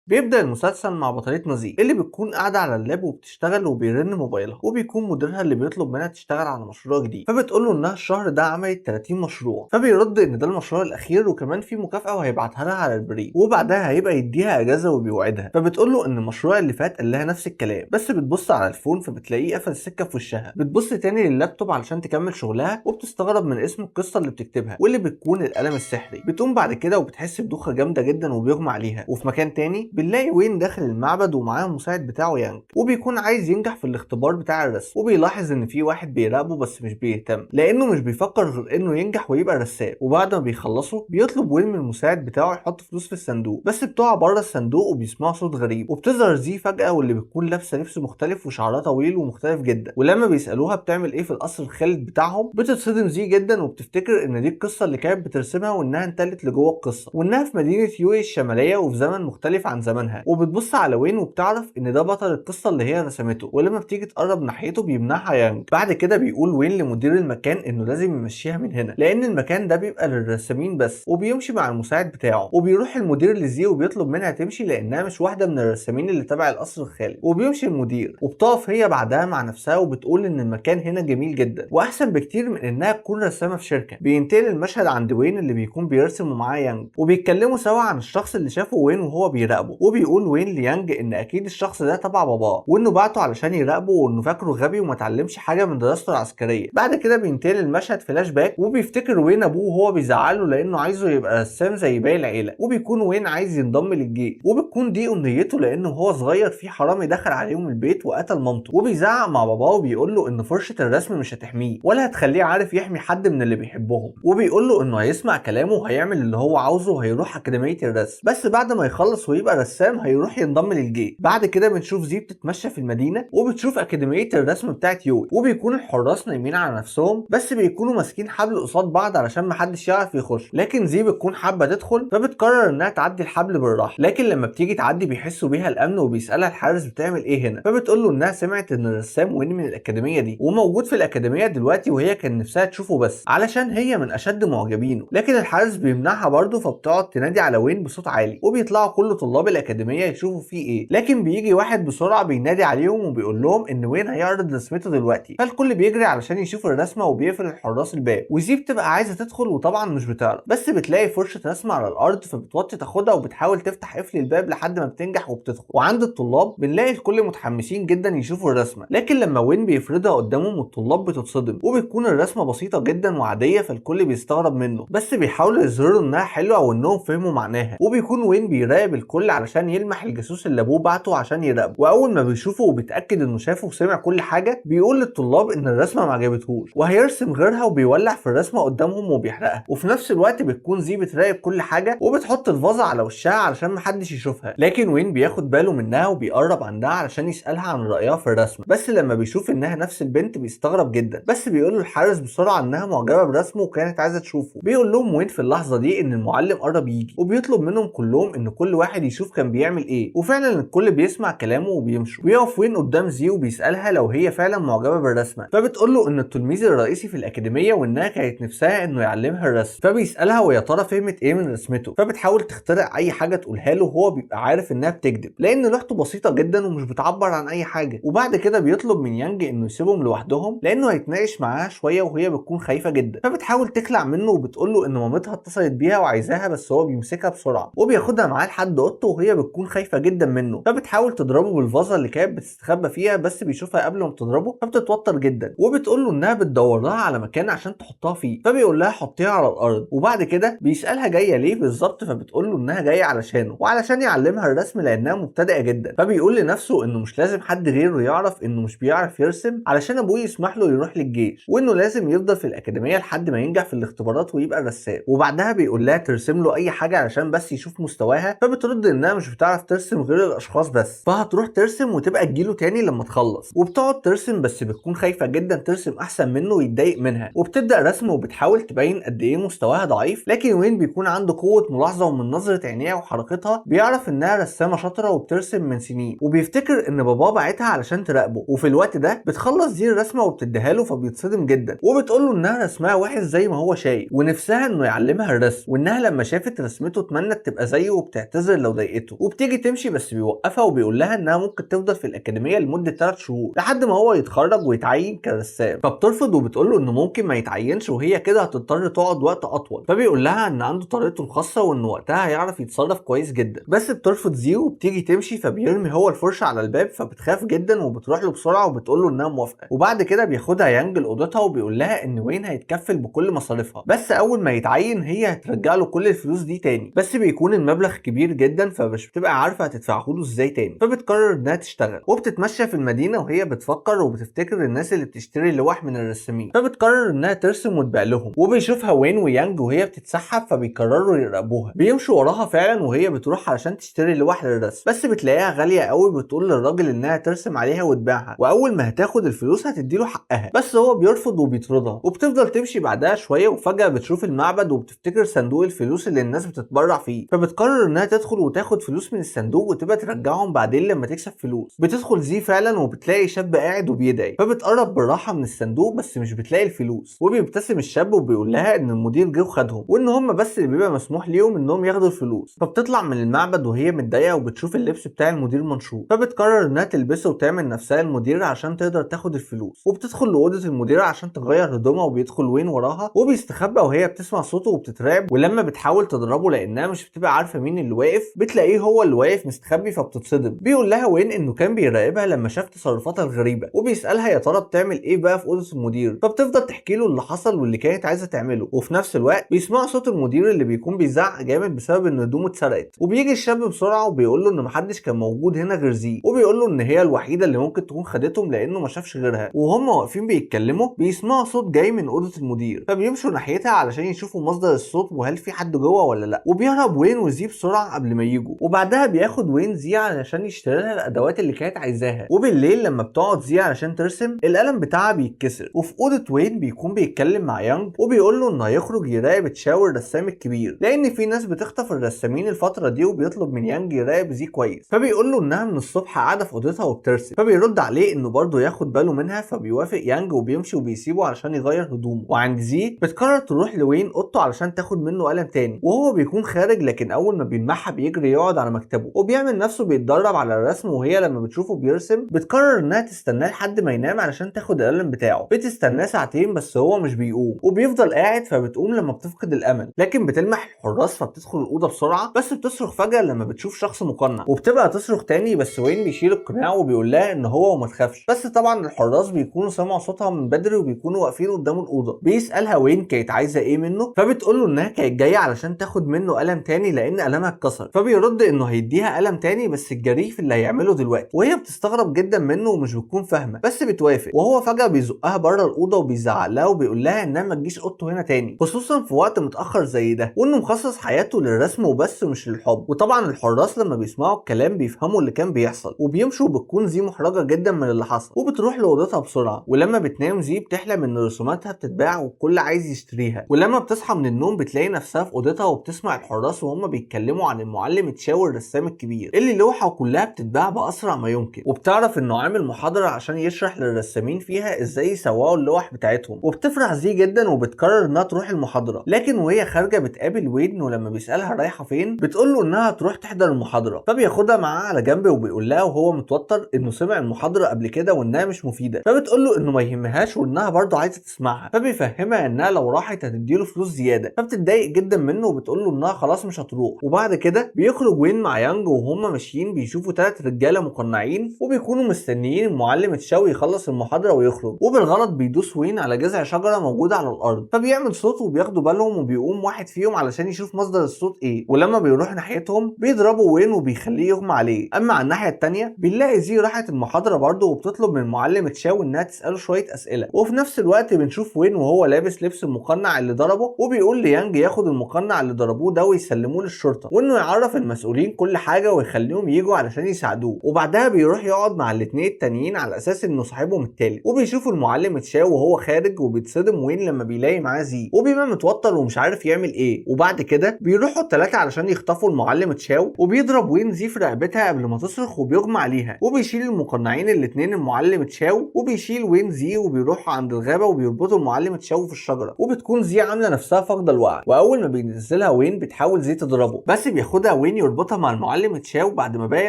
بيبدأ المسلسل مع بطلتنا زي اللي بتكون قاعدة على ال lap وبتشتغل، وبيرن موبايلها وبيكون مديرها اللي بيطلب منها تشتغل على مشروع جديد. فبتقول له انها الشهر ده عملت 30 مشروع، فبيرد ان ده المشروع الاخير وكمان في مكافأة وهيبعتها لها على البريد، وبعدها هيبقى يديها اجازة وبيوعدها. فبتقول له ان المشروع اللي فات قال لها نفس الكلام، بس بتبص على ال phone فبتلاقيه قفل السكة في وشها. بتبص تاني لللابتوب علشان تكمل شغلها، وبتستغرب من اسم القصة اللي بتكتبها واللي بتكون القلم السحري. بتقوم بعد كده وبتحس بدوخة جامدة جدا وبيغمى عليها. وفي مكان تاني بنلاقي وين داخل المعبد ومعاه المساعد بتاعه يانج، وبيكون عايز ينجح في الاختبار بتاع الرسم، وبيلاحظ ان في واحد بيراقبه بس مش بيهتم لانه مش بيفكر غير انه ينجح ويبقى رسام. وبعد ما بيخلصوا بيطلب وين من المساعد بتاعه يحط فلوس في الصندوق، بس بتقع بره الصندوق وبيسمعوا صوت غريب، وبتظهر زي فجأة واللي بتكون لابسه لبس مختلف وشعرها طويل ومختلف جدا. ولما بيسألوها بتعمل ايه في القصر الخالد بتاعهم، بتتصدم زي جدا وبتفتكر ان دي القصة اللي كانت بترسمها وانها انتقلت لجوه القصة، وانها في مدينة يوي الشمالية وفي زمن مختلف عن زمنها. وبتبص على وين وبتعرف ان ده بطل القصة اللي هي رسمته، ولما بتيجي تقرب ناحيته بيمنعها يانج. بعد كده بيقول وين لمدير المكان انه لازم يمشيها من هنا لان المكان ده بيبقى للرسامين بس، وبيمشي مع المساعد بتاعه. وبيروح المدير لزي وبيطلب منها تمشي لانها مش واحدة من الرسامين اللي تبع القصر الخالد، وبيمشي المدير. وبتقف هي بعدها مع نفسها وبتقول ان المكان هنا جميل جدا واحسن بكتير من انها تكون رسامه في شركة. بينتقل المشهد عند وين اللي بيكون بيرسم ومعاه يانج، وبيتكلموا سوا عن الشخص اللي شافه وين وهو بيراقبه. وبيقول وين ليانج ان اكيد الشخص ده تبع باباه وانه بعته علشان يراقبه وانه فاكره غبي وما اتعلمش حاجة من دراسته العسكرية. بعد كده بينتقل المشهد فلاش باك، وبيفتكر وين ابوه وهو بيزعله لانه عايزه يبقى رسام زي باقي العيلة، وبيكون وين عايز ينضم للجيش، وبتكون دي امنيته لانه هو صغير في حرامي دخل عليهم البيت وقتل مامته. وبيزعق مع باباه وبيقول له ان فرشه الرسم مش هتحميه ولا هتخليه عارف يحمي حد من اللي بيحبهم، وبيقول له انه هيسمع كلامه وهيعمل اللي هو عاوزه وهيروح اكاديمية الرسم، بس بعد ما يخلص ويبقى رسام هيروح ينضم للجيش. بعد كده بنشوف زي بتتمشى في المدينة وبتشوف اكاديمية الرسم بتاعت يوي، وبيكون الحراس نايمين على نفسهم بس بيكونوا ماسكين حبل قصاد بعض علشان محدش يعرف يخش. لكن زي بتكون حابة تدخل فبتقرر انها تعدي الحبل بالراحة، لكن لما بتيجي تعدي بيحسوا بيها الامن وبيسالها الحارس بتعمل ايه هنا، فبتقول له انها سمعت ان الرسام وين من الاكاديمية دي وموجود في الاكاديمية دلوقتي وهي كان نفسها تشوفه بس علشان هي من اشد معجبينه. لكن الحارس بيمنعها برضه، فبتقعد تنادي على وين بصوت عالي، وبيطلعوا كل طلاب الاكاديمية يشوفوا فيه ايه. لكن بيجي واحد بسرعة بينادي عليهم وبيقول لهم ان وين هيعرض رسمته دلوقتي، فالكل بيجري علشان يشوف الرسمة وبيقفل الحراس الباب. وزي بتبقى عايزه تدخل وطبعا مش بتعرف، بس بتلاقي فرشه رسم على الارض فبتوطي تاخدها وبتحاول تفتح قفل الباب لحد ما بتنجح وبتدخل. وعند الطلاب بنلاقي الكل متحمسين جدا يشوفوا الرسمة، لكن لما وين بيفردها قدامهم الطلاب بتتصدم، وبتكون الرسمة بسيطة جدا وعاديه فالكل بيستغرب منه، بس بيحاولوا يظهروا انها حلوة وانهم فهموا معناها. وبيكون وين بيراقب الكل علشان يلمح الجاسوس اللي ابوه بعته عشان يراقبه، واول ما بيشوفه وبيتاكد انه شافه وسمع كل حاجة بيقول للطلاب ان الرسمة ما عجبتهوش وهيرسم غيرها، وبيولع في الرسمة قدامهم وبيحرقها. وفي نفس الوقت بتكون زي بتراقب كل حاجة وبتحط الفازة على وشها علشان محدش يشوفها، لكن وين بياخد باله منها وبيقرب عندها علشان يسالها عن رايها في الرسمة، بس لما بيشوف انها نفس البنت بيستغرب جدا، بس بيقول للحارس بسرعة انها معجبه برسمه وكانت عايزه تشوفه. بيقول لهم وين في اللحظة دي ان المعلم قرب يجي، وبيطلب منهم كلهم ان كل واحد يشوف كان بيعمل ايه، وفعلا الكل بيسمع كلامه وبيمشوا. بيقف وين قدام زي وبيسالها لو هي فعلا معجبه بالرسمه، فبتقول له ان التلميذ الرئيسي في الاكاديمية وانها كانت نفسها انه يعلمها الرسم، فبيسالها ويا ترى فهمت ايه من رسمته، فبتحاول تخترع اي حاجة تقولها له وهو بيبقى عارف انها بتكذب لان لوحته بسيطة جدا ومش بتعبر عن اي حاجة. وبعد كده بيطلب من يانج انه يسيبهم لوحدهم لانه هيتناقش معاها شوية وهي بتكون خايفة جدا، فبتحاول تخلع منه وبتقول له ان مامتها اتصلت بيها وعايزاها، بس هو بيمسكها بسرعة وبياخدها معاه لحد اوضته وهي بتكون خايفة جدا منه، فبتحاول تضربه بالفازه اللي كانت بتستخبى فيها بس بيشوفها قبل ما بتضربه فبتتوتر جدا، وبتقول له انها بتدور لها على مكان عشان تحطها فيه، فبيقول لها حطيها على الارض. وبعد كده بيسالها جاية ليه بالظبط، فبتقول له انها جاية علشانه وعلشان يعلمها الرسم لانها مبتدئة جدا، فبيقول لنفسه انه مش لازم حد غيره يعرف انه مش بيعرف يرسم علشان ابوه يسمح له يروح للجيش، وانه لازم يفضل في الاكاديمية لحد ما ينجح في الاختبارات ويبقى رسام. وبعدها بيقول لها ترسم له اي حاجة علشان بس يشوف مستواها، فبترد انها مش بتعرف ترسم غير الاشخاص بس، فهتروح ترسم وتبقى تجيله تاني لما تخلص. وبتقعد ترسم بس بتكون خايفة جدا ترسم احسن منه ويتضايق منها، وبتبدا رسم وبتحاول تبين قد ايه مستواها ضعيف، لكن وين بيكون عنده قوة ملاحظة ومن نظره عينيها وحركتها بيعرف انها رسامه شاطرة وبترسم من سنين، وبيفتكر ان باباه باعتها علشان تراقبه. وفي الوقت ده بتخلص دي الرسمة وبتديها له فبيتصدم جدا، وبتقول له انها رسمها وحش زي ما هو شايف ونفسها انه يعلمها الرسم، وانها لما شافت رسمته اتمنت تبقى زيه وبتعتذر لو ضايقته. ضايقته، وبتيجي تمشي بس بيوقفها وبيقول لها انها ممكن تفضل في الاكاديمية لمدة 3 شهور لحد ما هو يتخرج ويتعين كرسام. فبترفض وبتقول له انه ممكن ما يتعينش وهي كده هتضطر تقعد وقت اطول. فبيقول لها ان عنده طريقته الخاصة وانه وقتها هيعرف يتصرف كويس جدا، بس بترفض زي وبتيجي تمشي. فبيرمي هو الفرشة على الباب، فبتخاف جدا وبتروح له بسرعة وبتقول له انها موافقة. وبعد كده بياخدها يانج لاوضتها وبيقول لها ان وين هيتكفل بكل مصاريفها، بس اول ما يتعين هي هترجع له كل الفلوس دي تاني، بس بيكون المبلغ كبير جدا فمش بتبقى عارفه هتدفعه له ازاي تاني. فبتقرر انها تشتغل، وبتتمشى في المدينة وهي بتفكر وبتفتكر الناس اللي بتشتري لوح من الرسامين، فبتقرر انها ترسم وتبيع لهم. وبيشوفها وين ويانج وهي بتتسحب، فبيقرروا يراقبوها. بيمشوا وراها فعلا وهي بتروح علشان تشتري لوح للرسم، بس بتلاقيها غالية قوي. بتقول للراجل انها ترسم عليها وتبيعها، واول ما هتاخد الفلوس هتديله حقها، بس هو بيرفض وبيطردها. وبتفضل تمشي بعدها شوية، وفجاة بتشوف المعبد وبتفتكر صندوق الفلوس اللي الناس بتتبرع فيه، فبتقرر انها تدخل وتاخد فلوس من الصندوق وتبقى ترجعهم بعدين لما تكسب فلوس. بتدخل زي فعلا وبتلاقي شاب قاعد وبيدعي، فبتقرب بالراحة من الصندوق بس مش بتلاقي الفلوس. وبيبتسم الشاب وبيقول لها ان المدير جه وخدهم، وان هم بس اللي بيبقى مسموح ليهم انهم ياخدوا الفلوس. فبتطلع من المعبد وهي متضايقة وبتشوف اللبس بتاع المدير منشور، فبتقرر انها تلبسه وتعمل نفسها المدير عشان تقدر تاخد الفلوس. وبتدخل لاوضه المدير عشان تغير هدومها، وبيدخل وين وراها وبيستخبى وهي بتسمع صوته وبتترعب. ولما بتحاول تضربه لانها مش بتبقى عارفه مين اللي واقف، بتلاقيه هو اللي واقف مستخبي، فبتتصدم. بيقول لها وين انه كان بيراقبها لما شاف تصرفاتها الغريبة، وبيسالها يا ترى بتعمل ايه بقى في اوضة المدير. فبتفضل تحكي له اللي حصل واللي كانت عايزه تعمله. وفي نفس الوقت بيسمعوا صوت المدير اللي بيكون بيزعق جامد بسبب ان هدومه اتسرقت. وبيجي الشاب بسرعة وبيقول له ان محدش كان موجود هنا غير زي، وبيقول له ان هي الوحيدة اللي ممكن تكون خدتهم لانه ما شافش غيرها. وهم واقفين بيتكلموا بيسمعوا صوت جاي من اوضة المدير، فبيمشوا ناحيتها علشان يشوفوا مصدر الصوت وهل في حد جوه ولا لا. وبيهرب وين وزي بسرعة قبل ما يجوا. وبعدها بياخد وين زي علشان يشتري لها الادوات اللي كانت عايزاها. وبالليل لما بتقعد زي علشان ترسم القلم بتاعها بيتكسر. وفي اوضة وين بيكون بيتكلم مع يانج وبيقول له انه هيخرج يراقب تشاو الرسام الكبير، لان في ناس بتخطف الرسامين الفترة دي، وبيطلب من يانج يراقب زي كويس. فبيقول له انها من الصبح قاعدة في اوضتها وبترسم، فبيرد عليه انه برضه ياخد باله منها. فبيوافق يانج وبيمشي وبيسيبه علشان يغير هدومه. وعند زي بتقرر تروح لوين اوضته علشان تاخد منه قلم تاني، وهو بيكون خارج، لكن اول ما بيلمحها بيجري يقعد على مكتبه وبيعمل نفسه بيتدرب على الرسم. وهي لما بتشوفه بيرسم بتقرر انها تستناه لحد ما ينام علشان تاخد القلم بتاعه. بتستناه ساعتين بس هو مش بيقوم وبيفضل قاعد، فبتقوم لما بتفقد الامل، لكن بتلمح الحراس فبتدخل الاوضة بسرعة، بس بتصرخ فجاة لما بتشوف شخص مقنع، وبتبقى تصرخ تاني بس وين بيشيل القناع وبيقول لها ان هو وما تخافش. بس طبعا الحراس بيكونوا سمعوا صوتها من بدري وبيكونوا واقفين قدام الاوضة. بيسالها وين كانت عايزه ايه منه، فبتقول له انها كانت جاية علشان تاخد منه قلم تاني لان قلمها اتكسر. فبيرد انه هيديها قلم تاني بس الجريف اللي هيعمله دلوقتي. وهي بتستغرب جدا منه ومش بتكون فاهمه، بس بتوافق. وهو فجاة بيزقها بره الاوضة وبيزعق لها وبيقول لها انها ما تجيش اوضته هنا تاني، خصوصا في وقت متاخر زي ده، وانه مخصص حياته للرسم وبس مش للحب. وطبعا الحراس لما بيسمعوا الكلام بيفهموا اللي كان بيحصل وبيمشوا، وبتكون زي محرجه جدا من اللي حصل وبتروح لاوضتها بسرعة. ولما بتنام زي بتحلم ان رسوماتها بتتباع والكل عايز يشتريها. ولما بتصحى من النوم بتلاقي نفسها في اوضتها وبتسمع الحراس وهم بيتكلموا عن المعلم تشاو الرسام الكبير اللي لوحة كلها بتتباع باسرع ما يمكن. وبتعرف انه عامل محاضرة عشان يشرح للرسامين فيها ازاي يسوقوا اللوح بتاعتهم. وبتفرح زي جدا وبتقرر انها تروح المحاضرة، لكن وهي خارجه بتقابل وين، ولما بيسالها رايحة فين بتقول له انها تروح تحضر المحاضرة. فبياخدها معاه على جنب وبيقول لها وهو متوتر انه سمع المحاضرة قبل كده وانها مش مفيدة. فبتقول له انه ما يهمهاش وانها برضه عايزه تسمعها. فبيفهمها انها لو راحت هتديله فلوس زيادة، فبتتضايق جدا منه وبتقول له انها خلاص مش هتروح. وبعد كده بيخرج وين مع يانج، وهم ماشيين بيشوفوا 3 رجاله مقنعين وبيكونوا مستنيين المعلم تشاو يخلص المحاضرة ويخرج. وبالغلط بيدوس وين على جذع شجرة موجودة على الارض، فبيعمل صوت وبياخدوا بالهم، وبيقوم واحد فيهم علشان يشوف مصدر الصوت ايه. ولما بيروح ناحيتهم بيضربوا وين وبيخليه يغمى عليه. اما على الناحية الثانية بنلاقي زي راحت المحاضرة برضه وبتطلب من المعلم تشاو انها تساله شوية اسئلة. وفي نفس الوقت بنشوف وين وهو لابس لبس المقنع اللي ضربه، وبيقول ليانج ياخد المقنع اللي ضربوه ده ويسلموه للشرطة، وانه يعرف المسؤولين كل حاجة ويخليهم يجوا علشان يساعدوه. وبعدها بيروح يقعد مع الاثنين التانيين على اساس انه صاحبهم التالت. وبيشوفوا المعلم تشاو وهو خارج، وبيتصدم وين لما بيلاقي معاه زي، وبيبقى متوتر ومش عارف يعمل ايه. وبعد كده بيروحوا الثلاثة علشان يخطفوا المعلم تشاو، وبيضرب وين زي في رقبتها قبل ما تصرخ وبيغمى عليها. وبيشيل المقنعين الاثنين المعلم تشاو، وبيشيل وين زي وبيروحوا عند الغابة وبيربطوا المعلم تشاو في الشجرة. وبتكون زي عامله نفسها فاقده الوعي، واول ما بينزلها وين بتحاول زي تضربه، بس بياخدها وين يربطها مع المعلم تشاو بعد ما باقي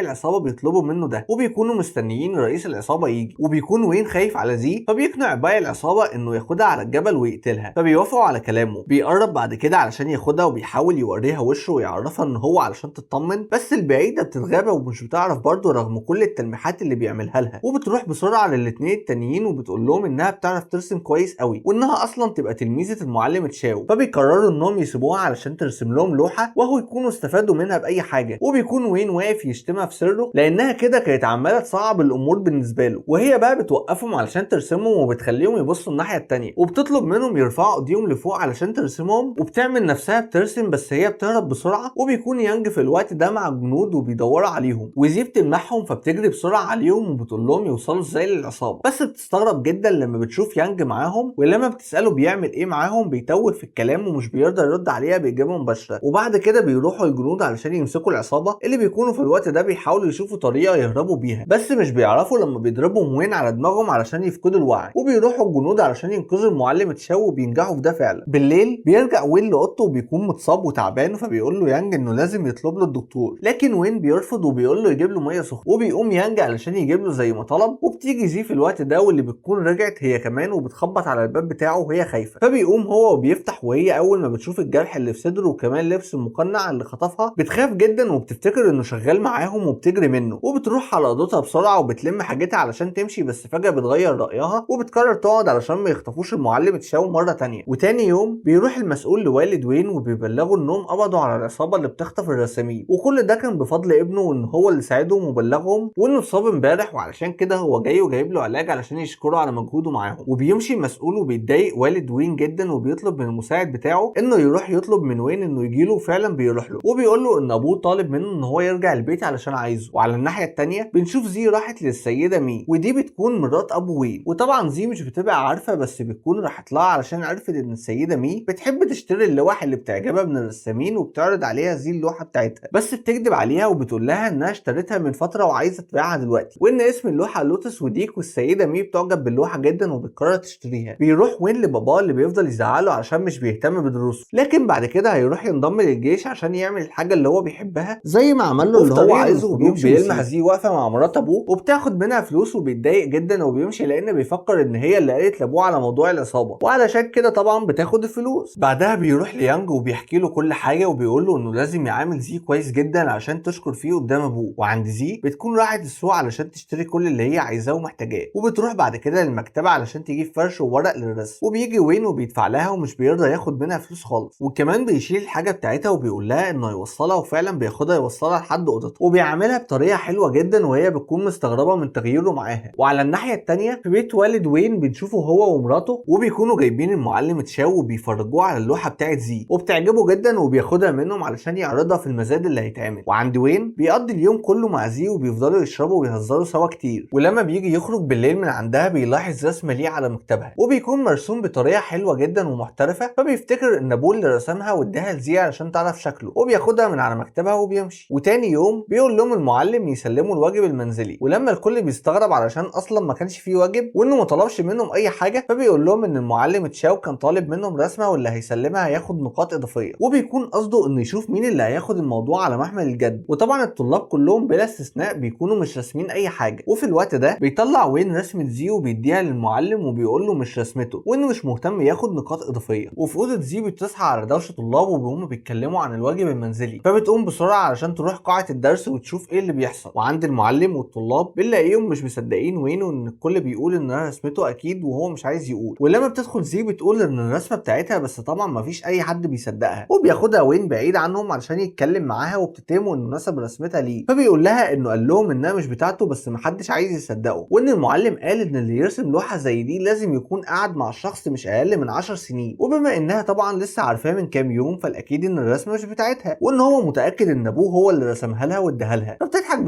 العصابة بيطلبوا منه ده، وبيكونوا مستنيين رئيس العصابة يجي. وبيكون وين خايف على زي، فبيقنع باقي العصابة انه ياخدها على الجبل ويقتلها، فبيوافقوا على كلامه. بيقرب بعد كده علشان ياخدها وبيحاول يوريها وشه ويعرفها ان هو علشان تطمن، بس البعيدة بتتغابى ومش بتعرف برضه رغم كل التلميحات اللي بيعملها لها. وبتروح بسرعة للاثنين التانيين وبتقول لهم انها بتعرف ترسم كويس قوي وانها اصلا تبقى تلميذه المعلم تشاو، فبيقرروا انهم يسيبوها علشان ترسم لهم لوحة وهو يكونوا استفادوا منها باي حاجة. وبيكون وين واقف يشتمها في سره لانها كده كانت عماله تصعب الامور بالنسبة له، وهي بقى بتوقفهم علشان ترسمهم وبتخليهم يبصوا الناحية التانية، وبتطلب منهم يرفعوا ايديهم لفوق علشان ترسمهم، وبتعمل نفسها بترسم بس هي بتهرب بسرعة. وبيكون يانج في الوقت ده مع الجنود وبيدوروا عليهم، وزي بتلمحهم فبتجري بسرعة عليهم وبتقول لهم يوصلوا ازاي للعصابه، بس بتستغرب جدا لما بتشوف يانج معاهم، ولما بتساله بيعمل ايه معاهم بيتوه في الكلام ومش بيرضى يرد عليها باجابة مباشرة. وبعد كده بيروحوا الجنود علشان يمسكوا العصابة اللي بيكونوا في الوقت ده بيحاولوا يشوفوا طريقه يهربوا بيها، بس مش بيعرفوا لما بيضربهم وين على دماغهم علشان يفقدوا الوعي. وبيروحوا الجنود علشان ينقذوا المعلم تشاو وبينجحوا في ده فعلا. بالليل بيرجع وين لاوضته وبيكون متصاب وتعبان، فبيقول له يانج انه لازم يطلب له الدكتور، لكن وين بيرفض وبيقول له يجيب له مية سخنة، وبيقوم يانج علشان يجيب له زي ما طلب. وبتيجي زي في الوقت ده واللي بتكون رجعت هي كمان وبتخبط على الباب بتاعه وهي خايفة، فبيقوم هو وبيفتح، وهي اول ما بتشوف الجرح اللي في صدره وكمان لبس المقنع اللي خطفها بتخاف جدا وبتفتكر انه شغال معاهم وبتجري منه، وبتروح على اوضتها بسرعة وبتلم حاجتها علشان تمشي، بس فجاة بتغير رايها وبتقرر تقعد علشان ما يخطفوش المعلم تشاو مرة تانية. وتاني يوم بيروح المسؤول لوالد وين وبيبلغه انهم قبضوا على العصابة اللي بتخطف الرسامين، وكل ده كان بفضل ابنه وان هو اللي ساعدهم وبلغهم وانه اتصاب امبارح، وعلشان كده هو جاي وجايب له علاج علشان يشكره على مجهوده معاهم. وبيمشي المسؤول وبيتضايق والد وين جدا وبيطلب من المساعد بتاعه انه يروح يطلب من وين انه يجيله، وفعلا بيروح له وبيقول له ان ابوه طالب منه ان هو يرجع البيت علشان عايزه. وعلى الناحية الثانية بنشوف زي راحت للسيدة مي، ودي بتكون مرات ابو وين، وطبعا زي مش بتبقى عارفه بس بتكون راحت لها علشان عرفت ان السيدة مي بتحب تشتري اللوح اللي بتعجبها من الرسامين وبتعرض عليها زي اللوحة بتاعتها، بس بتكذب عليها وبتقول لها انها اشتريتها من فترة وعايزه تبيعها دلوقتي، وان اسم اللوحة لوتس وديك، والسيدة مي بتعجب باللوحه جدا وبتقرر تشتريها. بيروح وين لباباه اللي بيفضل يزعله عشان مش بيهتم بدروسه، لكن بعد كده هيروح ينضم للجيش عشان يعمل الحاجة اللي هو بيحبها زي ما عمل له اللي هو عايزه. وبيمشي بيلمح زي واقفة مع مرات ابوه وبتاخد منها فلوس وبيتضايق جدا وبيمشي لان بيفكر ان هي اللي قالت لابوه على موضوع العصابة، وعلشان كده طبعا بتاخد الفلوس. بعدها بيروح ليانج وبيحكي له كل حاجة وبيقول له انه لازم يعامل زي كويس جدا عشان تشكر فيه قدام ابوه. وعند زي بتكون راحت السوق علشان تشتري كل اللي هي عايزاه ومحتاجاه، وبتروح بعد كده للمكتبه علشان تجيب فرش وورق للرسم، وبيجي وين وبيدفع لها ومش بيرضى ياخد منها فلوس خالص، وكمان بيشيل الحاجة بتاعتها وبيقول لها انه يوصلها، وفعلا بياخدها يوصلها لحد اوضتها، وبيعاملها بطريقة حلوة جدا وهي بتكون مستغربه من تغييره معاها. وعلى الناحية الثانية في بيت والد وين بنشوفه هو ومراته، وبيكونوا جايبين المعلم تشاو وبيفرجوه على اللوحة بتاعت زي وبتعجبه جدا وبياخدها منهم علشان يعرضها في المزاد اللي هيتعمل. وعند وين بيقضي اليوم كله مع زي وبيفضلوا يشربوا ويهزروا سوا كتير، ولما بيجي يخرج بالليل من عندها بيلاحظ رسمه ليه على مكتبها، وبيكون مرسوم بطريقة حلوة جدا ومحترفه، فبيفتكر ان ابوه اللي رسمها واداها لزي علشان تعرف شكله، وبياخدها من على مكتبها وبيمشي. وتاني يوم بيقول لهم المعلم يسلموا الواجب المنزلي، ولما الكل بيستغرب علشان اصلا ما كانش فيه واجب وانه ما طلبش منهم اي حاجة، فبيقول لهم ان المعلم تشاو كان طالب منهم رسمه واللي هيسلمها هياخد نقاط اضافية، وبيكون قصده انه يشوف مين اللي هياخد الموضوع على محمل الجد. وطبعا الطلاب كلهم بلا استثناء بيكونوا مش راسمين اي حاجة. وفي الوقت ده بيطلع وين رسمه زي وبيديها للمعلم وبيقول له مش رسمته وانه مش مهتم ياخد نقاط اضافية. وفي اوضة زي بتصحى على دوشه طلاب وهم بيتكلموا عن الواجب المنزلي، فبتقوم بسرعة علشان تروح قاعة الدرس وتشوف ايه اللي بيحصل. وعند المعلم والطلاب بنلاقيهم مش مصدقين وين وان الكل بيقول ان رسمته اكيد وهو مش عايز يقول. ولما بتدخل زي بتقول ان الرسمة بتاعتها، بس طبعا مفيش اي حد بيصدقها، وبياخدها وين بعيد عنهم علشان يتكلم معاها وبتتهمه انه نسب رسمتها ليه، فبيقول لها انه قال لهم انها مش بتاعته بس محدش عايز يصدقه، وان المعلم قال ان اللي يرسم لوحة زي دي لازم يكون قعد مع الشخص مش اقل من 10 سنين، وبما انها طبعا لسه عارفاه من كام يوم فالاكيد ان الرسمة مش بتاعتها، وان هو متاكد ان ابوه هو اللي رسمها لها واداها لها. فبتضحك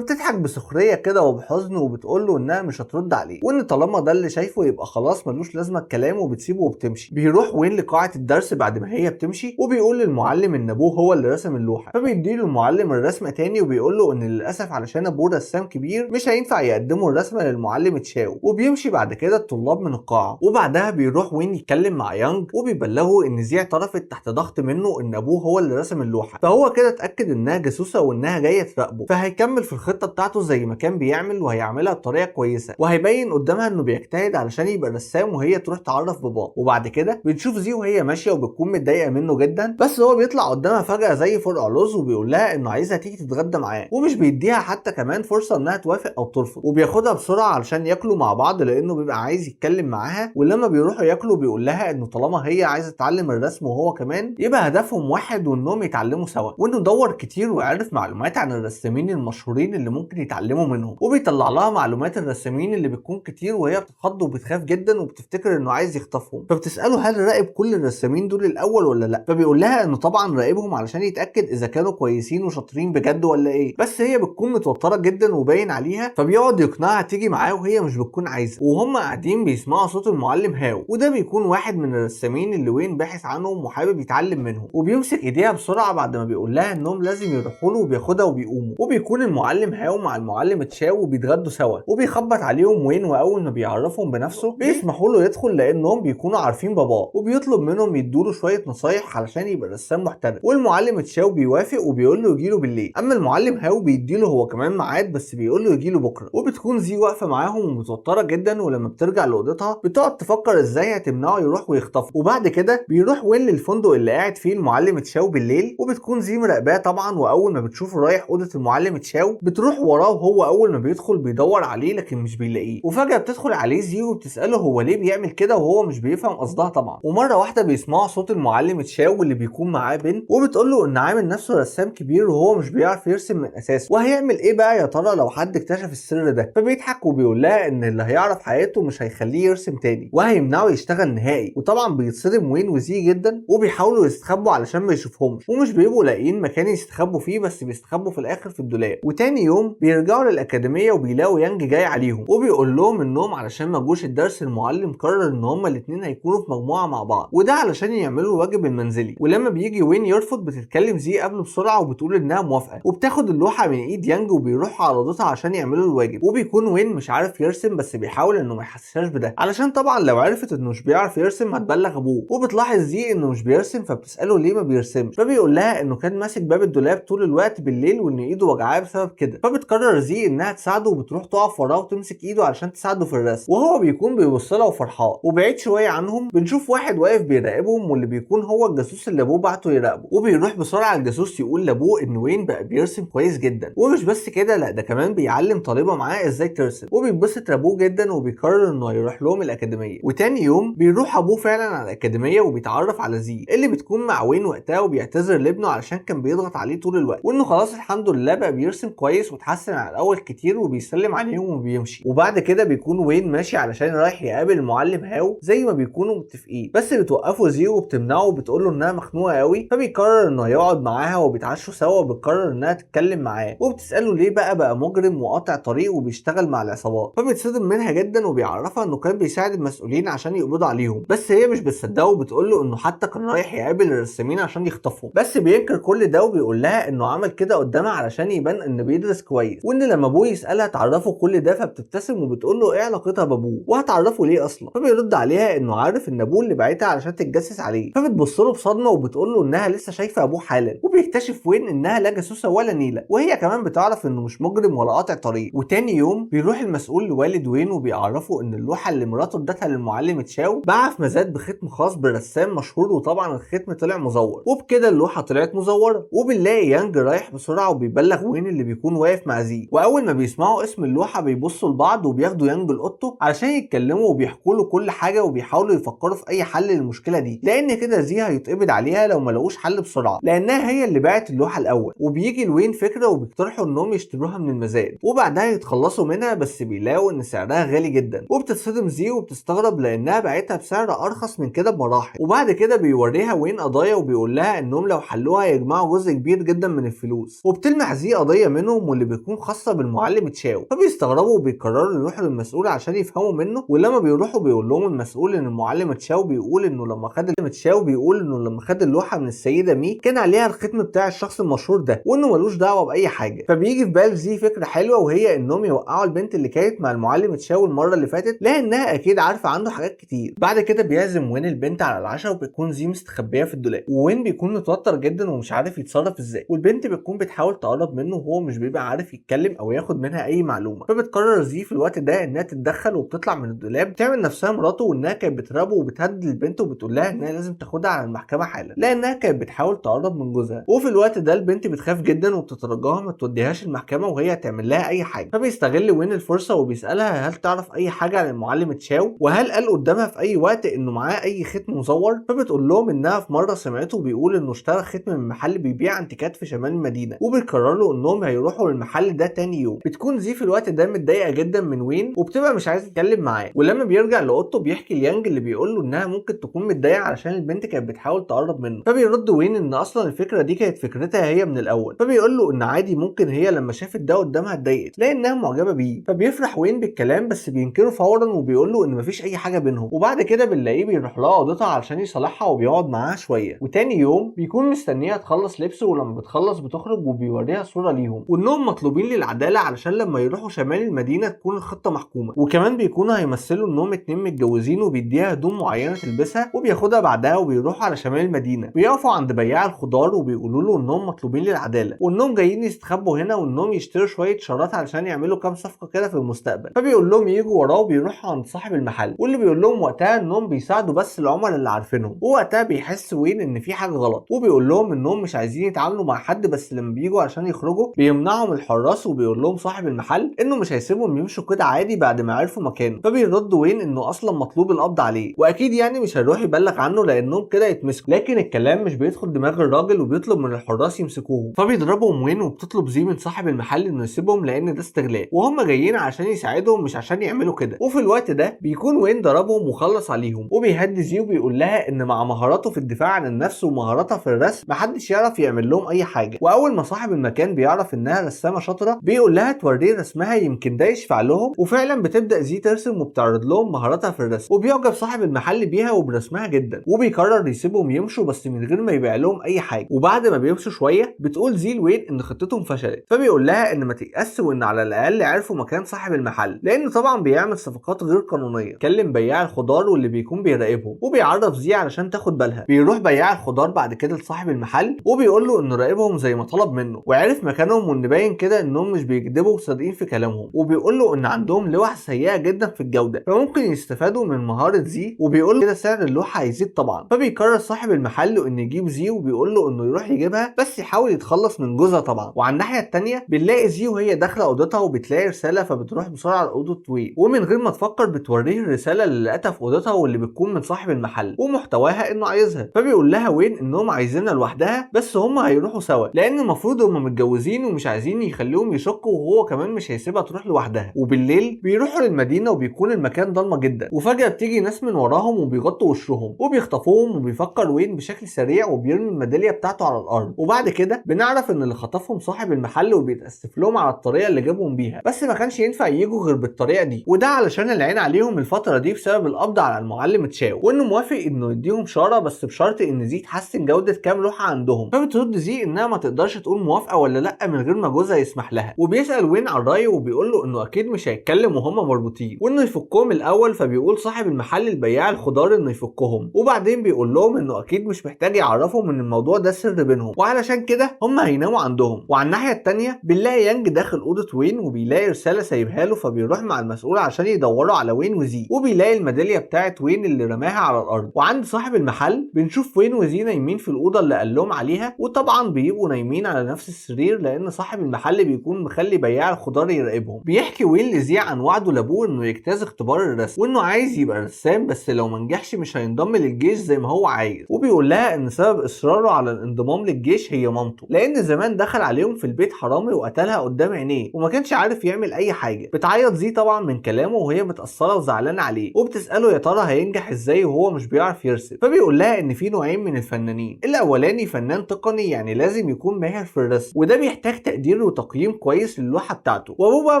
بسخريه كده وبحزن وبتقول له انها مش هترد عليه، وان طالما ده اللي شايفه يبقى خلاص ملوش لازمه الكلام، وبتسيبه وبتمشي. بيروح وين لقاعه الدرس بعد ما هي بتمشي وبيقول للمعلم ان ابوه هو اللي رسم اللوحة، فبيديله المعلم الرسمة تاني وبيقول له ان للاسف علشان ابوه رسام كبير مش هينفع يقدموا الرسمة للمعلم تشاو. وبيمشي بعد كده الطلاب من القاعة. وبعدها بيروح وين يتكلم مع يانج وبيبلغه ان زي اعترفت تحت ضغط منه ان ابوه هو اللي رسم اللوحة، اللوحة، فهو كده اتاكد انها جاسوسه وانها جاية تراقبه، فهيكمل في الخطة بتاعته زي ما كان بيعمل وهيعملها بطريقة كويسة، وهيبين قدامها انه بيجتهد علشان يبقى رسام وهي تروح تعرف باباه. وبعد كده بنشوف زي وهي ماشية وبتكون متضايقة منه جدا، بس هو بيطلع قدامها فجاة زي فرقع لوز وبيقول لها انه عايزها تيجي تتغدى معاه، ومش بيديها حتى كمان فرصة انها توافق او ترفض، وبياخدها بسرعة علشان ياكلوا مع بعض لانه بيبقى عايز يتكلم معاها. ولما بيروحوا ياكلوا بيقول لها انه طالما هي عايزه تتعلم الرسم وهو كمان يبقى هدفهم واحد وانهم يتعلموا سوا، وانه دور كتير وعرف معلومات عن الرسامين المشهورين اللي ممكن يتعلموا منهم، وبيطلع لها معلومات الرسامين اللي بتكون كتير، وهي بتتخض وبتخاف جدا وبتفتكر انه عايز يخطفهم، فبتساله هل راقب كل الرسامين دول الاول ولا لا، فبيقول لها انه طبعا راقبهم علشان يتاكد اذا كانوا كويسين وشاطرين بجد ولا ايه، بس هي بتكون متوترة جدا وباين عليها، فبيقعد يقنعها تيجي معاه وهي مش بتكون عايزه. وهم قاعدين بيسمعوا صوت المعلم هاو، وده بيكون واحد من الرسامين اللي وين باحث عنهم وحابب يتعلم منهم، وبيمسك ايديها بسرعة بعد ما بيقول لها انهم لازم يروحوا له، وبياخدها وبيقوموا، وبيكون المعلم هاو مع المعلم تشاو وبيتغدوا سوا، وبيخبط عليهم وين، واول ما بيعرفهم بنفسه بيسمحوا له يدخل لانهم بيكونوا عارفين باباه، وبيطلب منهم يدوا له شوية نصايح علشان يبقى رسام محترف، والمعلم تشاو بيوافق وبيقول له يجيله بالليل. اما المعلم هاو بيديله هو كمان ميعاد بس بيقول له يجيله بكره. وبتكون زي واقفة معاهم ومتوتره جدا، ولما بترجع لاوضتها بتقعد تفكر ازاي هتمنعه يروح ويخطفه. وبعد كده بيروح وين للفندق اللي قاعد فيه المعلم تشاو بالليل، وبتكون زي مراقباه طبعا، واول ما بتشوفه رايح اوضة المعلم تشاو بتروح وراه، وهو اول ما بيدخل بيدور عليه لكن مش بيلاقيه، وفجاة بتدخل عليه زي وبتساله هو ليه بيعمل كده وهو مش بيفهم قصدها طبعا. ومرة واحدة بيسمعوا صوت المعلم تشاو اللي بيكون معاه بنت، وبتقول له ان عامل نفسه رسام كبير وهو مش بيعرف يرسم من اساسه، وهيعمل ايه بقى يا ترى لو حد اكتشف السر ده؟ فبيضحك وبيقول لها ان اللي هيعرف حياته مش هيخليه يرسم تاني وهيمنعه يشتغل نهائي. وطبعا بيتصدم وين وزي جدا، وبيحاولوا يستخبوا علشان ما يشوفهمش، ومش بيبقوا لاقيين مكان يستخبوا فيه، بس بيستخبوا في الاخر في الدولاب. وتاني يوم بيرجعوا للاكاديميه وبيلاقوا يانج جاي عليهم، وبيقول لهم انهم علشان ما جوش الدرس المعلم قرر ان هما الاثنين هيكونوا في مجموعة مع بعض، وده علشان يعملوا الواجب المنزلي. ولما بيجي وين يرفض بتتكلم زي قبله بسرعة وبتقول انها موافقة، وبتاخد اللوحة من ايد يانج وبيروحوا على اوضتها عشان يعملوا الواجب. وبيكون وين مش عارف يرسم بس بيحاول انه ما يحسسهاش بده، علشان طبعا لو عرفت انه مش بيعرف يرسم هتبلغ ابوه. وبتلاحظ زي انه مش بيرسم فبتساله ليه ما بيرسمش، فبيقول لها انه كان ماسك باب الدولاب طول الوقت بالليل وان ايده وجعاه بسبب كده. فبتقرر زي انها تساعده وبتروح تقف وراه وتمسك ايده علشان تساعده في الرسم، وهو بيكون بيبص لها وفرحان. وبعيد شوية عنهم بنشوف واحد واقف بيراقبهم، واللي بيكون هو الجاسوس اللي ابوه بعته يراقبه. وبيروح بسرعة الجاسوس يقول لابوه ان وين بقى بيرسم كويس جدا، ومش بس كده لا ده كمان بيعلم طالبه معاه ازاي ترسم. وبيتبسط ابوه جدا وبيقرر انه هيروح لهم الاكاديمية. وتاني يوم بيروح ابوه فعلا على الاكاديمية وبيتعرف على زي اللي بتكون مع وين وقتها، وبيعتذر لابنه علشان كان بيضغط عليه طول الوقت، وانه خلاص الحمد لله بقى بيرسم كويس وتحسن على الاول كتير، وبيسلم عليهم وبيمشي. وبعد كده بيكون وين ماشي علشان رايح يقابل المعلم هاو زي ما بيكونوا متفقين، بس بتوقفه زي وبتمنعه وبتقول له انها مخنوقه قوي، فبيقرر انه هيقعد معاها وبيتعشوا سوا، وبتقرر انها تتكلم معاه، وبتساله ليه بقى مجرم وقاطع طريق وبيشتغل مع العصابات. فبيتصدم منها جدا وبيعرفها انه كان بيساعد المسؤولين عشان يقبضوا عليهم، بس هي مش بتصدقه وبتقول له انه حتى كان رايح يقابل الرسامين عشان يخطفهم، بس بينكر كل ده وبيقول لها انه عمل كده قدامها علشان يبان انه بيدرس كويس، وان لما ابوه يسالها تعرفه كل ده، فبتبتسم وبتقول له ايه علاقتها بابوه وهتعرفه ليه اصلا؟ فبيرد عليها انه عارف ان ابوه اللي بعتها علشان تتجسس عليه، فبتبص له بصدمة وبتقول له انها لسه شايفه ابوه حالا. وبيكتشف وين انها لا جاسوسه ولا نيله، وهي كمان بتعرف انه مش مجرم ولا قاطع طريق. وتاني يوم بيروح المسؤول لوالد وين وبيعرفه ان اللوحة اللي مراته ادتها للمعلم تشاو باعها في مزاد بختم خاص برسام مشهور، وطبعا الختم طلع مزور، وبكده اللوحة طلعت مزوره. وبنلاقي يانج رايح بسرعة وبيبلغ وين اللي بيكون واقف مع زي، واول ما بيسمعوا اسم اللوحة بيبصوا لبعض وبياخدوا يانج لاوضته علشان يتكلموا وبيحكوا له كل حاجة، وبيحاولوا يفكروا في اي حل للمشكلة دي، لان كده زي هيتقبض عليها لو ما لقوش حل بسرعة، لانها هي اللي باعت اللوحة الاول. وبيجي لوين فكرة وبيقترحوا انهم يشتروها من المزاد وبعدها يتخلصوا منها، بس بيلاقوا ان سعرها غالي جدا، وبتتصدم زي وبتستغرب لانها باعتها بسعر ارخص من كده بمراحل. وبعد كده بيوريها وين قضايا وبيقول لها انهم لو حلوها يجمعوا جزء كبير جدا من الفلوس، وبتلمح زي قضية منهم واللي بيكون خاصة بالمعلم تشاو، فبيستغربوا وبيقرروا يروحوا للمسؤول عشان يفهموا منه. ولما بيروحوا بيقول لهم المسؤول ان المعلم تشاو بيقول انه لما خد تشاو بيقول انه لما خد اللوحة من السيدة مي كان عليها الختم بتاع الشخص المشهور ده، وانه ملوش دعوه باي حاجة. فبيجي في بال زي فكرة حلوة، وهي انهم يوقعوا البنت اللي كانت مع المعلم تشاو المرة اللي فاتت، لانها اكيد عارفه عنده حاجات كتير. بعد كده بيعزم وين البنت على العشاء، وبيكون زي مستخبيه في الدولاب، ووين بيكون متوتر جدا جدا ومش عارف يتصرف ازاي، والبنت بتكون بتحاول تقرب منه وهو مش بيبقى عارف يتكلم او ياخد منها اي معلومة. فبتقرر زي في الوقت ده انها تتدخل وبتطلع من الدولاب تعمل نفسها مراته وانها كانت بتراقبه، وبتهدد البنت وبتقول لها انها لازم تاخدها على المحكمة حالا لانها كانت بتحاول تقرب من جوزها. وفي الوقت ده البنت بتخاف جدا وبتترجاها ما توديهاش المحكمة وهي هتعمل لها اي حاجة. فبيستغل وين الفرصة وبيسالها هل تعرف اي حاجة عن المعلم تشاو، وهل قال قدامها في اي وقت انه معاه اي ختم مزور. فبتقول لهم انها في مرة سمعته بيقول انه اشترى ختم من محل بيبيع انتيكات في شمال المدينة، وبيقرر له انهم هيروحوا للمحل ده تاني يوم. بتكون زي في الوقت ده متضايقة جدا من وين وبتبقى مش عايزه تتكلم معاه. ولما بيرجع لاوضته بيحكي ليانج اللي بيقول له انها ممكن تكون متضايقة علشان البنت كانت بتحاول تقرب منه. فبيرد وين ان اصلا الفكرة دي كانت فكرتها هي من الاول، فبيقول له ان عادي ممكن هي لما شافت ده قدامها اتضايقت لانها معجبه بيه. فبيفرح وين بالكلام بس بينكره فورا وبيقول له ان مفيش اي حاجة بينهم. وبعد كده بنلاقيه بيروح لها اوضتها علشان يصالحها وبيقعد معاها شوية. وتاني يوم بيكون مستنيها تخلص لبسه، ولما بتخلص بتخرج وبيوريها صوره ليهم وانهم مطلوبين للعدالة علشان لما يروحوا شمال المدينة تكون الخطة محكومة. وكمان بيكونوا هيمثلوا انهم اتنين متجوزين، وبيديها هدوم معينة تلبسها وبياخدها بعدها وبيروحوا على شمال المدينة. بيقفوا عند بياع الخضار وبيقولوا له انهم مطلوبين للعدالة وانهم جايين يستخبوا هنا وانهم يشتروا شوية شارات علشان يعملوا كام صفقة كده في المستقبل. فبيقول لهم يجوا وراه وبيروحوا عند صاحب المحل، واللي بيقول لهم وقتها انهم بيساعدوا بس العملاء اللي عارفينهم. ووقتها بيحس وين ان في حاجة غلط وبيقول لهم انهم مش عايزين يتعاملوا مع حد، بس لما بيجوا عشان يخرجوا بيمنعهم الحراس وبيقول لهم صاحب المحل انه مش هيسيبهم يمشوا كده عادي بعد ما عرفوا مكانه. فبيرد وين انه اصلا مطلوب القبض عليه واكيد يعني مش هيروح يبلغ عنه لانهم كده يتمسكوا. لكن الكلام مش بيدخل دماغ الراجل وبيطلب من الحراس يمسكوهم. فبيضربهم وين وبتطلب زي من صاحب المحل انه يسيبهم لان ده استغلال وهم جايين عشان يساعدهم مش عشان يعملوا كده. وفي الوقت ده بيكون وين ضربهم وخلص عليهم، وبيهدي زي وبيقول لها ان مع مهاراته في الدفاع عن النفس ومهاراتها في الرسم محدش يعرف يعمل لهم اي حاجة. واول ما صاحب المكان بيعرف انها رسامه شاطرة بيقول لها توريه رسمها يمكن ده يشفع لهم. وفعلا بتبدا زي ترسم وبتعرض لهم مهاراتها في الرسم، وبيعجب صاحب المحل بيها وبرسمها جدا، وبيقرر يسيبهم يمشوا بس من غير ما يبيع لهم اي حاجة. وبعد ما بيمشوا شوية بتقول زي لوين ان خطتهم فشلت، فبيقول لها ان ما تيأس وان على الاقل عرفوا مكان صاحب المحل لانه طبعا بيعمل صفقات غير قانونية. كلم بياع الخضار واللي بيكون بيراقبهم وبيعرف زي علشان تاخد بالها. بيروح بياع الخضار بعد كده لصاحب المحل وبيقول له انه راقبهم زي ما طلب منه وعرف مكانهم وان باين كده انهم مش بيكذبوا وصادقين في كلامهم، وبيقول له ان عندهم لوح سيئه جدا في الجودة فممكن يستفادوا من مهارة زي، وبيقول له كده سعر اللوحة هيزيد طبعا. فبيقرر صاحب المحل انه يجيب زي وبيقول له انه يروح يجيبها بس يحاول يتخلص من جوزها طبعا. وعلى الناحية الثانية بنلاقي زي وهي داخله اوضتها وبتلاقي رسالة، فبتروح بسرعة لاوضه وين ومن غير ما تفكر بتوريه الرسالة اللي لقتها في اوضتها واللي بتكون من صاحب المحل ومحتواها انه عايزها. فبيقول لها وين انهم عايزينها لوحدها بس هم هيروحوا سوا لان المفروض هم متجوزين ومش عايزين يخليهم يشكوا، وهو كمان مش هيسيبها تروح لوحدها. وبالليل بيروحوا للمدينة وبيكون المكان ضلمة جدا، وفجاة بتيجي ناس من وراهم وبيغطوا وشهم وبيخطفوهم، وبيفكر وين بشكل سريع وبيرمي الميداليه بتاعته على الارض. وبعد كده بنعرف ان اللي خطفهم صاحب المحل وبيتاسف لهم على الطريقة اللي جابهم بيها، بس ما كانش ينفع يجوا غير بالطريقة دي، وده علشان العين عليهم الفترة دي بسبب القبض على المعلم تشاو، وانه موافق انه يديهم شارة بس بشرط ان زي تحسن جوده كام لوحة عندهم. فبترد زي انها ما تقدرش تقول موافقة ولا لا من غير ما جوزها يسمح لها، وبيسال وين عن رايه وبيقول له انه اكيد مش هيتكلم وهم مربوطين وانه يفكهم الاول. فبيقول صاحب المحل البياع الخضار انه يفكهم، وبعدين بيقول لهم انه اكيد مش محتاج يعرفهم ان الموضوع ده سر بينهم وعلشان كده هم هيناموا عندهم. وعلى الناحية الثانية بنلاقي يانج داخل اوضة وين وبيلاقي رسالة سايبها له، فبيروح مع المسؤول عشان يدوروا على وين وزي، وبيلاقي الميداليه بتاعت وين اللي رماها على الارض. وعند صاحب المحل بنشوف وين وزي نايمين في الاوضة اللي قال لهم عليها، وطبعا بيبقوا نايمين على نفس السرير لان صاحب المحل بيكون مخلي بياع الخضار يراقبهم. بيحكي وين لزي عن وعده لابوه انه يجتاز اختبار الرسم وانه عايز يبقى رسام بس لو ما نجحش مش هينضم للجيش زي ما هو عايز، وبيقول لها ان سبب اصراره على الانضمام للجيش هي مامته لان زمان دخل عليهم في البيت حرامي وقتلها قدام عينيه وما كانش عارف يعمل اي حاجة. بتعيط زي طبعا من كلامه وهي متاثرة وزعلانه عليه، وبتساله يا ترى هينجح ازاي وهو مش بيعرف يرسم. فبيقول لها ان في نوعين من الفنانين، الاولاني فنان تقني يعني لازم يكون ماهر في الرسم وده بيحتاج تقدير وتقييم كويس للوحه بتاعته، وابوه بقى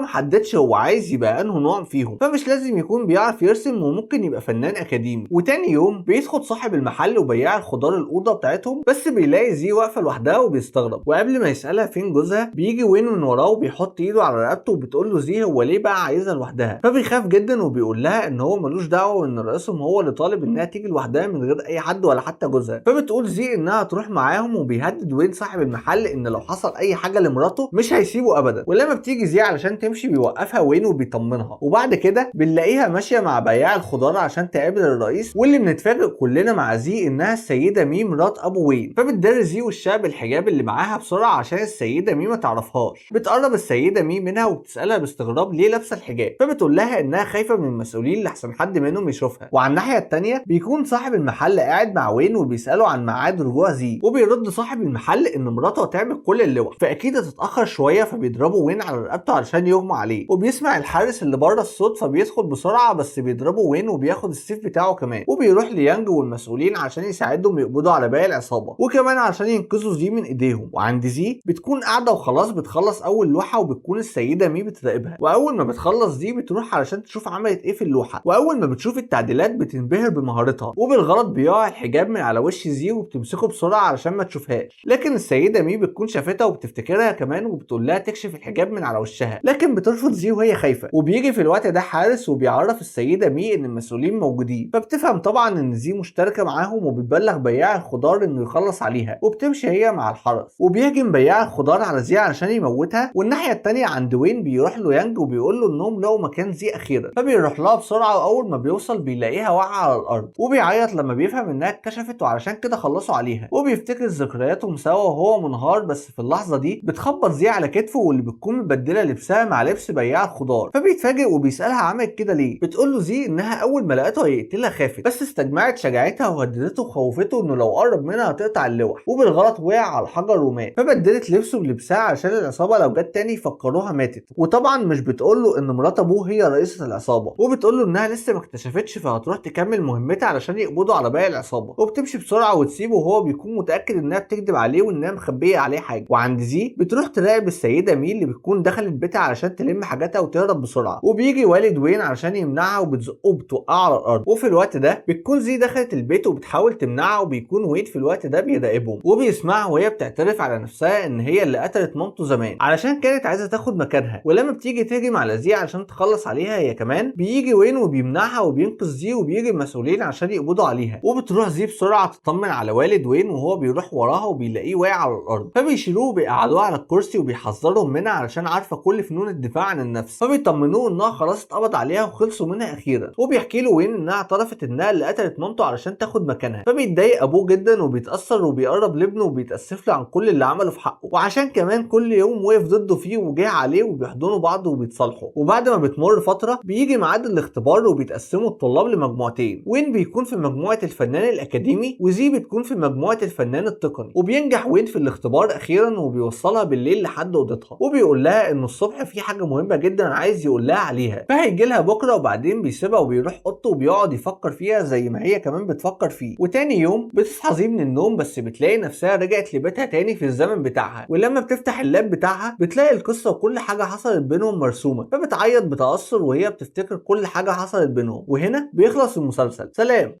محددش هو عايز يبقى انه نوع فيهم فمش لازم يكون بيعرف يرسم وممكن يبقى فنان اكاديمي. وتاني يوم بيدخل صاحب المحل وبياع الخضار الاوضة بتاعتهم، بس بيلاقي زي واقفة لوحدها وبيستغرب، وقبل ما يسالها فين جوزها بيجي وين من وراه وبيحط ايده على رقبته وبتقول له زي هو ليه بقى عايزها لوحدها. فبيخاف جدا وبيقول لها ان هو ملوش دعوه وان رئيسهم هو اللي طالب انها تيجي لوحدها من غير اي حد ولا حتى جوزها. فبتقول زي انها تروح تروح معاهم، وبيهدد وين صاحب المحل ان لو حصل اي حاجة لمراته مش هيسيبه ابدا. ولما بتيجي زي علشان تمشي بيوقفها وين وبيطمنها، وبعد كده بنلاقيها ماشية مع بياع الخضار عشان تقابل الرئيس، واللي بنتفاجئ كلنا مع زي انها السيدة مي مرات ابو وين. فبتداري زي وشها بالحجاب اللي معاها بسرعة عشان السيدة مي ما تعرفهاش. بتقرب السيدة مي منها وبتسالها باستغراب ليه لابسه الحجاب، فبتقول لها انها خايفة من المسؤولين لحسن حد منهم يشوفها. وعلى الناحية الثانية بيكون صاحب المحل قاعد مع وين وبيساله عن ميعاد رجوع زي، وبيرد صاحب المحل ان مراته هتعمل كل اللوح فاكيد هتتاخر شوية، فبيضربوا وين على رقبته علشان يغمى عليه. وبيسمع الحارس اللي بره الصوت فبيدخل بسرعة، بس بيضربوا وين وبياخد السيف بتاعه كمان، وبيروح ليانج والمسؤولين عشان يساعدهم يقبضوا على باقي العصابة، وكمان عشان ينقذوا زي من ايديهم. وعند زي بتكون قاعدة وخلاص بتخلص اول لوحة، وبتكون السيدة مي بتراقبها، واول ما بتخلص زي بتروح علشان تشوف عملت ايه في اللوحة، واول ما بتشوف التعديلات بتنبهر بمهارتها، وبالغلط بيقع الحجاب من على وش زي وبتمسكه بسرعة علشان ما تشوفهاش. لكن السيدة مي بتكون شافتها وبتفتكرها كمان، وبتقول لها تكشف الحجاب من على وشها، لكن بترفض زي وهي خايفة. وبيجي في الوقت ده حارس وبيعرف السيدة مي ان المسؤولين موجودين، فبتفهم طبعا ان زي مشتركة معاهم، وبتبلغ بياع الخضار انه يخلص عليها، وبتمشي هي مع الحرس. وبيهجم بياع الخضار على زي علشان يموتها. والناحية الثانية عند وين بيروح له يانج وبيقول له انهم لقوا مكان زي اخيرا، فبيروح لها بسرعة، واول ما بيوصل بيلاقيها واقعه على الارض، وبيعيط لما بيفهم انها اتكشفت وعلشان كده خلصوا عليها. وبيفتكر ذكرياتهم سوا وهو منهار، بس في اللحظة دي بتخبط زي على كتفه واللي بتكون مبدله لبسها مع لبس بياع الخضار، فبيتفاجئ وبيسالها عملت كده ليه. بتقول له زي انها اول ما لقته هيقتلها خافت، بس استجمعت شجاعتها وهددته وخوفته انه لو قرب منها هتقطع اللوح، وبالغلط وقع على الحجر ومات، فبدلت لبسه بلبسها عشان العصابة لو جت تاني يفكروها ماتت. وطبعا مش بتقول له ان مرات ابوه هي رئيسه العصابة، وبتقول له انها لسه ما اكتشفتش فهتروح تكمل مهمتها علشان يقبضوا على باقي العصابة، وبتمشي بسرعة وتسيبه وهو بيكون متاكد انها بتكذب عليه وانها مخبيه عليه حاجة. وعند زي بتروح تراقب السيدة مي اللي بتكون دخلت بيتها علشان تلم حاجاتها وتهرب بسرعة، وبيجي والد وين علشان يمنعها وبتزقه وبتوقعه على الارض. وفي الوقت ده بتكون زي دخلت البيت وبتحاول تمنعها، وبيكون وين في الوقت ده بيراقبهم وبيسمعها وهي بتعترف على نفسها ان هي اللي قتلت مامته زمان علشان كانت عايزه تاخد مكانها. ولما بتيجي تهجم على زي علشان تخلص عليها هي كمان، بيجي وين وبيمنعها وبينقذ زي، وبيجي المسؤولين عشان يقبضوا عليها. وبتروح زي بسرعة تطمن على والد وين، وهو بيروح وراها وبيلاقيه واقع على الارض، فبيشيلوه وبيقعدوه على الكرسي وبيحذرهم منها علشان عارفه كل فنون الدفاع عن النفس، فبيطمنوه انها خلاص اتقبض عليها وخلصوا منها اخيرا. وبيحكي له وين انها اعترفت انها اللي قتلت مامته علشان تاخد مكانها، فبيتضايق ابوه جدا وبيتاثر وبيقرب لابنه وبيتاسف له عن كل اللي عمله في حقه، وعشان كمان كل يوم وقف ضده فيه وجه عليه، وبيحضنوا بعض وبيتصالحوا. وبعد ما بتمر فترة بيجي ميعاد الاختبار وبيتقسموا الطلاب لمجموعتين، وين بيكون في مجموعة الفنان الاكاديمي وزي بتكون في مجموعة الفنان التقني. وبينجح وين في الاختبار اخيرا وبيوصلها بالليل لحد اوضتها، وبيقول لها انه الصبح في حاجة مهمة جدا عايز يقول لها عليها، فهيجي لها بكره. وبعدين بيسيبها وبيروح اوضته وبيقعد يفكر فيها زي ما هي كمان بتفكر فيه. وتاني يوم بتصحى زي من النوم، بس بتلاقي نفسها رجعت لبيتها تاني في الزمن بتاعها، ولما بتفتح اللاب بتاعها بتلاقي القصة وكل حاجة حصلت بينهم مرسومه، فبتعيط بتاثر وهي بتفتكر كل حاجة حصلت بينهم. وهنا بيخلص المسلسل. سلام.